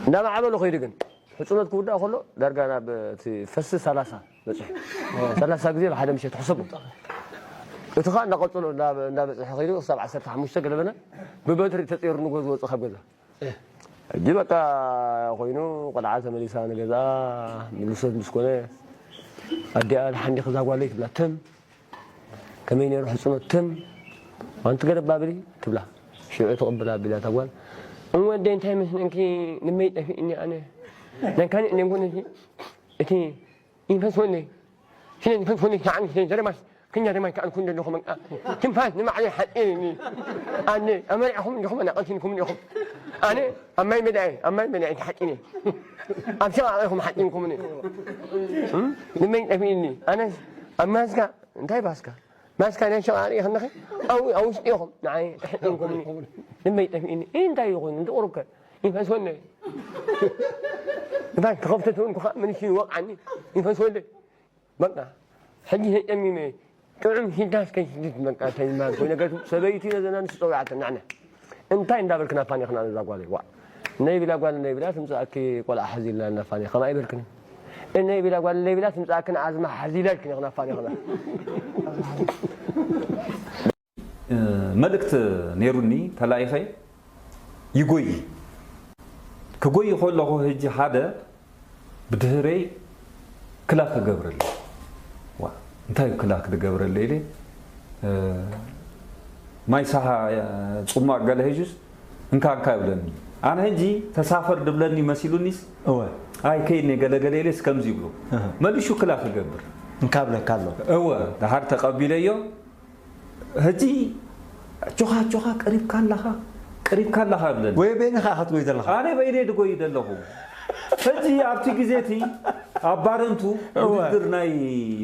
እንዳማዕበለ ኸይዱ ግን ሕጽኖት ክውዳእ ከሎ ዳርጋ ናብ እቲ ፈሲ ሰላሳ በጺሑ። ሰላሳ ግዜ ብሓደ ምሸት ሕሰቡ። እቲ ኸኣ እንዳቐጸሎ እንዳ-፣ እንዳበጽሐ ኸይዱ ክሳብ ዓሰርተ ሓሙሽተ ገለ በለ ብበትሪ ተጸይሩ ንጎ ዝወጽእ ካብ ገዛ። ሕጂ በቃ ኮይኑ ቆልዓ ተመሊሳ ንገዛ ምልሶት ምስ ኮነ ኣዲኣ ሓንዲኽ እዛ ጓለይ ትብላ ትም ከመይ ነይሩ ሕጽኖት ትም ኣንቲ ገለ ባብሊ ትብላ ሽዑ ትቕብል ኣቢላ እታ ጓል እሞ ኣደይ እንታይ መስለንኪ ንመይ ጠፊእኒ ኣነ ናይ ካልእ እንደምኮነ እቲ ይንፈስ ወለይ ስለ ይንፈስ ወለይ ተዓን ስለ ዘረባስ ክኛ ደማይ ከኣንኩ እንደለኹ መንቃ ትንፋስ ንማዕለይ ሓፂርኒ ኣነ ኣመሪዕኹም እንዲኹም ኣናቐልቲንኩም እንዲኹም ኣነ ኣብ ማይ መዳይ ኣብ ማይ መዳይ ተሓፂነ ኣብ ሸቓቕ ኢኹም ሓፂንኩምኒ ንመይ ጠፊእኒ ኣነስ ኣብ ማስካ እንታይ ባስካ ማስካ ናይ ሸቓቕ ሪኢኽኒ ኸ ኣብኡ ኣብ ውሽጢ ኢኹም ንዓይ ተሓፂንኩምኒ ንመይ ጠፊእኒ እንታይ እዩ ኮይኑ እንትቑሩከ ይንፈስ ወለይ ንፋስ ተኸፍተት እውን ኩኻ ምንሽ ይወቕዓኒ ይንፈስ ወለይ በቃ ሕጂ ተጨሚመ ጥዑም ሂዳስ ከይስድድ በቃ እንታይ ዝበሃል ኮይኑ ነገር ሰበይቲ ነዘና ንስጠው ይዓተን ናዕና እንታይ እንዳበልክና ፋኒኽና ነዛ ጓለይ ዋዕ ነይ ቢላ ጓል ነይ ቢላ ትምፅኣኪ ቆልዓ ሓዚልና እና ፋኒ ከማ ይበልክኒ እነይ ቢላ ጓል ነይ ቢላ ትምፅኣክን ኣዝማ ሓዚላ ኢልክኒ ኽና ፋኒ ኽና መልእክት ነይሩኒ ተላኢኸ ይጎይ ክጎይ ከለኹ ህጂ ሓደ ብድህረይ ክላክ ክገብረለይ ዋ እንታይ እዩ ክላክ ዝገብረለይ ኢለ ማይ ሳሃ ፅሟቅ ገለ ሂዙስ እንካ እንካ ይብለኒ ኣነ ህጂ ተሳፈር ድብለኒ መሲሉኒስ እወ ኣይ ከይድኒ ገለገለ ኢለስ ከምዚ ይብሎ እህ። መሊሹ ክላክ ይገብር እንካ ብለካ ኣሎ እወ ደሓር ተቐቢለዮ ህጂ ኣጆኻ ኣጆኻ ቀሪብካ ኣለኻ ቀሪብካ ኣለኻ ይብለኒ ወይ በይንኻ ኢኻ ትጎይ ዘለኻ ኣነ በይነይ ድጎይ ዘለኹ ህጂ ኣብቲ ግዜ እቲ ኣብ ባረንቱ እወ። ውድድር ናይ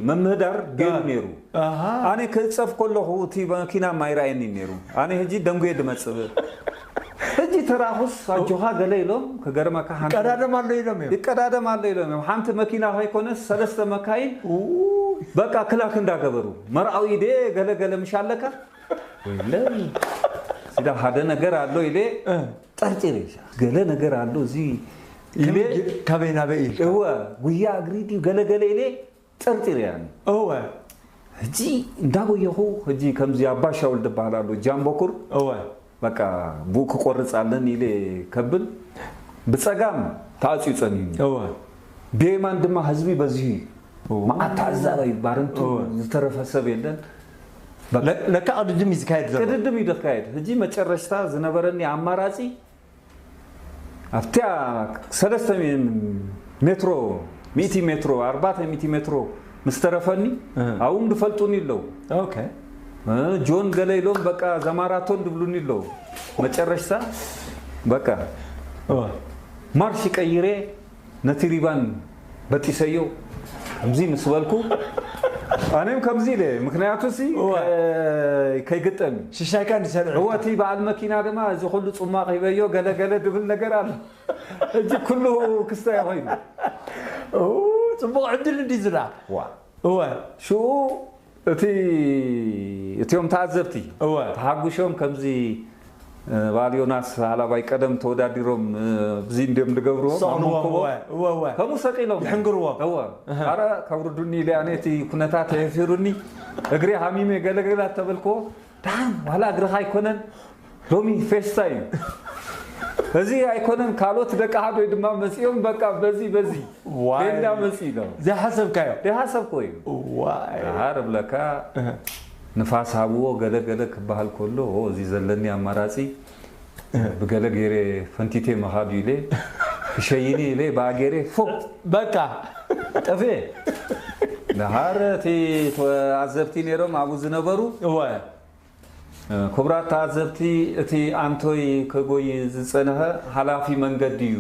መምህዳር ገይሩ ነይሩ ኣሃ ኣነ ክእጸፍ ከለኹ እቲ መኪና ማይረኣየኒ ነይሩ ኣነ ህጂ ደንጉየ ድመጽእ ሕጂ ተራኹስ ኣጆኻ ገለ ኢሎም ክገርመካ ሓንቲ ይቀዳደም ኣሎ ኢሎም እዮም። ይቀዳደም ኣሎ ኢሎም እዮም። ሓንቲ መኪና ከይኮነስ ሰለስተ መካይን ውይ። በቃ ክላክ እንዳገበሩ መርዓዊ ድየ ገለ ገለ ምሽ ኣለካ ወይለይ እዚዳ ሓደ ነገር ኣሎ ኢለ እ። ጠርጢረ ገለ ነገር ኣሎ እዚ ኢለ ከመይ ናበይ ኢልካ? እወ ጉያ እግሪ ድዩ ገለ ገለ ኢለ ጠርጢረያ እወ ሕጂ እንዳጎየኹ ሕጂ ከምዚ ኣባ ሻውል ዝበሃል ኣሎ ጃምቦኩር እወ በቃ ብኡ ክቆርፅ ኣለን ኢለ ከብል ብፀጋም ተኣፅዩ ፀኒኒ እወ ብየማን ድማ ህዝቢ በዚሁ እዩ እወ መዓት ተዓዛባይ ባረንቱ እወ ዝተረፈ ሰብ የለን በቃ ለ- ለካ ቅድድም እዩ ዝካየድ ዘሎ ቅድድም እዩ ዝካየድ ሕጂ መጨረሽታ ዝነበረኒ ኣማራፂ ኣብቲያ ሰለስተ ሜትሮ ሚእቲ ሜትሮ ኣርባዕተ ሚእቲ ሜትሮ ምስ ተረፈኒ ኣብኡ ድፈልጡኒ ኣለዉ ኦኬ እ፣ ጆን ገለ ኢሎም በቃ ዘማራቶን ድብሉኒ ኣለዉ መጨረሽታ በቃ ኦ፣ ማርሽ ቀይሬ ነቲ ሪባን በጢሰዮ ከምዚ ምስ በልኩ ኣነም ከምዚ ኢለ ምክንያቱ ሲ እወ። ከ- ከይግጠም እዩ። ሽሻይካ እንዲሰርዕ እወ እቲ በዓል መኪና ድማ እዚ ኩሉ ፅሟቕ ሂበዮ ገለ ገለ ድብል ነገር ኣሎ ሕጂ ኩሉ ክስታይ ኮይኑ ኦ፣ ጽቡቕ ዕድል እንዲ ዝላ ዋ እወ ሽኡ እቲ እቲኦም ተዓዘብቲ እወ ተሓጉሾም ከምዚ በዓል ዮናስ ሃላባይ ቀደም ተወዳዲሮም እዚ እንዲዮም ዝገብርዎም ኣብ ሰቕልዎም መንኮቦ እወ እወ እወ ከምኡ ሰቂሎም ይሕንግርዎም እወ እህ። ኣረ ከውርዱኒ ኢለ ኣነ እቲ ኩነታት የፊሩኒ እግሪ ሃሚመ ገለገላ ተበልክዎ ደሓን ዋላ እግርኻ ኣይኮነን ሎሚ ፌስታ እዩ እዚ ኣይኮነን ካልኦት ደቂ ሓዶይ ድማ መፂኦም በቃ በዚ በዚ ዋይ። ቤንዳ መፂ ኢሎም ዘይሓሰብካዮ ደሃሰብኮ እዩ ዋይ። ደሃር እብለካ እህ። ንፋስ ሃብዎ ገለ ገለ ክበሃል ከሎ ኦ፣ እዚ ዘለኒ ኣማራፂ ብገለ ገይረ ፈንቲቴ መኻዱ ኢለ ክሸይኒ ኢለ ብኣ ገይረ ፎ በቃ ጠፍኤ ደሃር እቲ ተዓዘብቲ ነይሮም ኣብኡ ዝነበሩ። እወ ክቡራት ተዓዘብቲ፣ እቲ ኣንቶይ ከጎይ ዝጸንሐ ሓላፊ መንገዲ እዩ።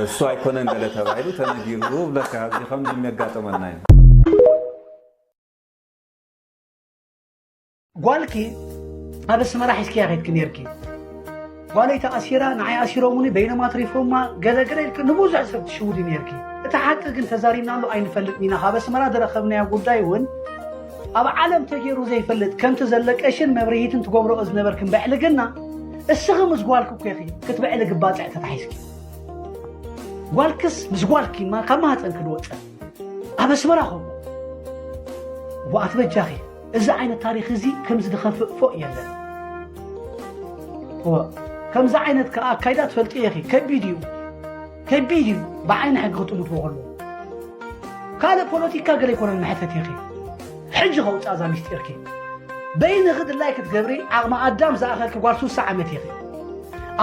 እሱ ኣይኮነን ገለ ተባሂሉ ተነጊሩ ብለካ፣ እዚ ከምዚ የሚያጋጥመና እዩ። ጓልኪ ኣብ ኣስመራ ሒዝክያ ኸይድኪ ነርኪ። ጓለይ ተኣሲራ፣ ንዓይ ኣሲሮምኒ፣ በይኖም ኣትሪፎማ፣ ገለ ገለ ኢልኪ ንብዙሕ ሰብ ትሽውዲ ነርኪ። እቲ ሓቂ ግን ተዛሪብናሉ ኣይንፈልጥን ኢና። ካብ ኣስመራ ዝረኸብናዮ ጉዳይ እውን ኣብ ዓለም ተገይሩ ዘይፈልጥ፣ ከምቲ ዘለቀሽን መብርሂትን ትገብርኦ ዝነበርክን ብዕልግና፣ እስኺ ምስ ጓልኪ እኮ ኢኺ ክትብዕልጊ ባጽዕ ተታሒዝኪ። ጓልክስ ምስ ጓልኪ ማ-፣ ካብ ማህፀንኪ ዝወፀ ኣብ ኣስመራ ኾኑ። እሞ ኣትበጃኺ፣ እዚ ዓይነት ታሪኽ እዚ ከምዚ ዝኸፍእ ፎእ የለን። እወ፣ ከምዚ ዓይነት ከኣ ኣካይዳ ትፈልጢ ኢኺ። ከቢድ እዩ፣ ከቢድ እዩ። ብዓይኒ ሕጊ ክጥምትዎ ከለዉ። ካልእ ፖለቲካ ገለ ኣይኮነን መሕተት ኢኺ። ሕጂ ከውፅኣ እዛ ሚስጢርኪ። በይንኺ ድላይ ክትገብሪ ዓቕሚ ኣዳም ዝኣኸልኪ ጓል ሱሳ ዓመት ኢኺ።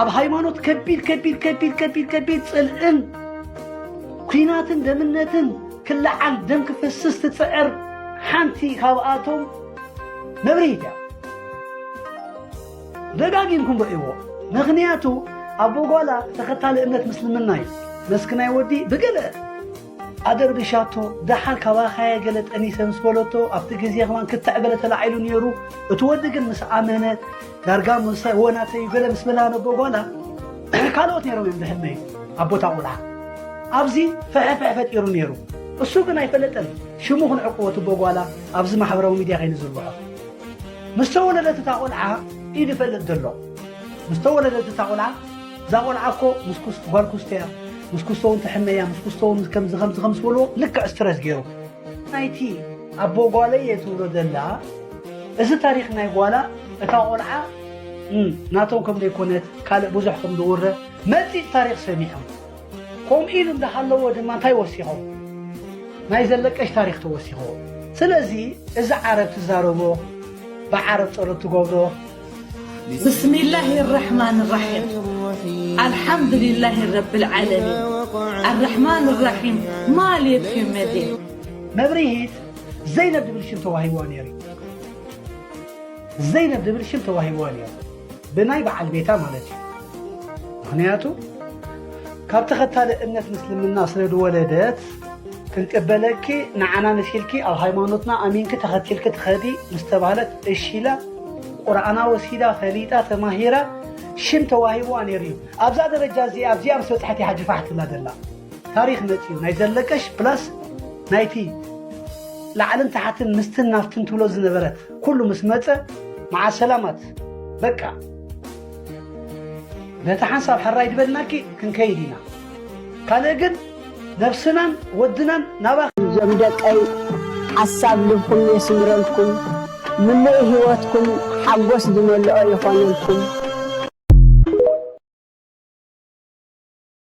ኣብ ሃይማኖት ከቢድ ከቢድ ከቢድ ከቢድ ከቢድ ጽልእን ኲናትን ደምነትን ክለዓል ደም ክፈስስ ትጽዕር ሓንቲ ካብኣቶም መብርሂት እያ። ደጋጊምኩም ርእይዎ። ምኽንያቱ ኣቦ ጓላ ተኸታሊ እምነት ምስልምና እዩ። መስኪናይ ወዲ ብገለ ኣደርብሻቶ፣ ደሓር ካባኻየ ገለ ጠኒሰ ምስ በለቶ፣ ኣብቲ ግዜ ከማን ክትዕ በለ ተላዒሉ ነይሩ። እቲ ወዲ ግን ምስ ኣመነ፣ ዳርጋ ምስ ወናተይ ገለ ምስ በላ ነቦ ጓላ፣ ካልኦት ነይሮም እዮም ዝሕመዩ ኣብ ቦታ ቆልዓ። ኣብዚ ፍሕፍሕ ፈጢሩ ነይሩ። እሱ ግን ኣይፈለጠን። ሽሙ ክንዕቅቦ ትቦ ጓላ ኣብዚ ማሕበራዊ ሚድያ ከይንዝርግሖ። ምስ ተወለደት እታ ቆልዓ ኢድ ይፈልጥ ዘሎ። ምስ ተወለደት እታ ቆልዓ፣ እዛ ቆልዓ እኮ ምስ ኩስ-፣ ጓል ኩስቶ እያ፣ ምስ ኩስቶ እውን ትሕመ እያ፣ ምስ ኩስቶ እውን ከምዚ ከምዚ ከም ዝበልዎ ልክዕ ስትረስ ገይሩ። ናይቲ ኣቦ ጓለይ እየ ትብሎ ዘላ፣ እዚ ታሪኽ ናይ ጓላ፣ እታ ቆልዓ፣ እም፣ ናቶም ከም ዘይኮነት፣ ካልእ ብዙሕ ከም ዝውረ መጺጽ ታሪኽ ሰሚዖም። ከምኡ ኢሉ እንዳሃለዎ ድማ እንታይ ወሲኾም? ናይ ዘለቀሽ ታሪኽ ተወሲኽዎ። ስለዚ እዚ ዓረብ ትዛረቦ፣ ብዓረብ ጸሎት ትገብሮ። بسم الله الرحمن الرحيم. الحمد لله رب العالمين. الرحمن الرحيم. مالك يوم الدين. መብርሂት ዘይነብ ዝብል ሽም ተዋሂብዋ ነይሩ እዩ። ዘይነብ ዝብል ሽም ተዋሂብዋ ነይሩ። ብናይ በዓል ቤታ ማለት እዩ። ምኽንያቱ ካብ ተኸታሊ እምነት ምስልምና ስለ ዝወለደት ክንቅበለኪ፣ ንዓና መሲልኪ ኣብ ሃይማኖትና ኣሚንኪ ተኸቲልኪ ትኸዲ ምስ ተባህለት እሺ ኢላ፣ ቁርኣና ወሲዳ ፈሊጣ ተማሂራ ሽም ተዋሂብዋ ነይሩ እዩ። ኣብዛ ደረጃ እዚኣ ኣብዚኣ ምስ በፅሐት እያ ሕጂ ፋሕ ትብላ ዘላ። ታሪኽ መፂኡ ናይ ዘለቀሽ ፕላስ ናይቲ ላዕልን ታሕትን ምስትን ናፍትን ትብሎ ዝነበረት ኩሉ ምስ መፀ መዓ ሰላማት በቃ ነቲ ሓንሳብ ሕራይ ዝበልናኪ ክንከይድ ኢና። ካልእ ግን ነብስናን ወድናን ናባኺ እዞም ደቀይ ሓሳብ ልብኩም የስምረልኩም፣ ምሉእ ህይወትኩም ሓጎስ ዝመልኦ ይኾነልኩም።